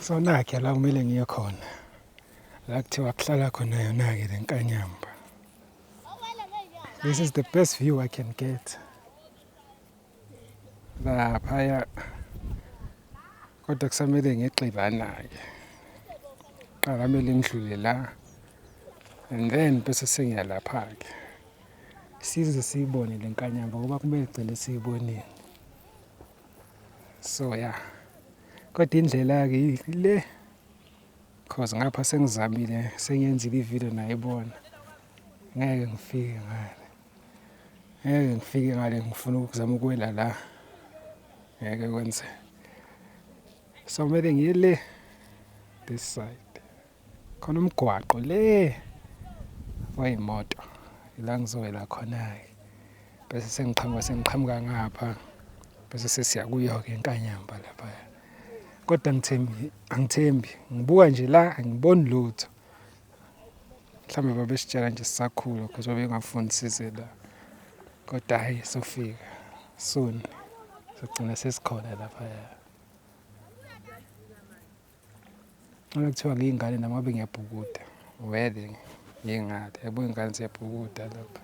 So nakhe la kumele ngiye khona. La kuthiwa kuhlala khona yona-ke le nkanyamba. This is the best view I can get. Laphaya kodwa kusamele ngeqe lana-ke. Qala kumele ngidlule la and then bese sengiya lapha-ke. Size siyibone le nkanyamba ngoba kumele gcine siyibonile. So ya, kodwa indlela-ke le cause ngapha sengizamile sengiyenzile ividiyo nayibona. Ngeke ngifike ngale. Ngeke ngifike ngale ngifuna ukuzama ukuwela la. Ngeke kwenzeke. So kumele ngiye le this side. Khona umgwaqo le wey'moto ila ngizowela khona-ke. Bese sengiqhamuka sengiqhamuka ngapha bese sesiya kuyo-ke inkanyamba laphaya. Kodwa angithembi angithembi ngibuka nje la angiboni lutho. Mhlawumbe babesitshela nje sisakhula cause babengafuni size la. Kodwa hhayi sofika soon sogcina sesikhona laphaya. Uma kuthiwa ngiyingane nami ngabe ngiyabhukuda vele ngingale, yabo iy'ngane ziyabhukuda lapha.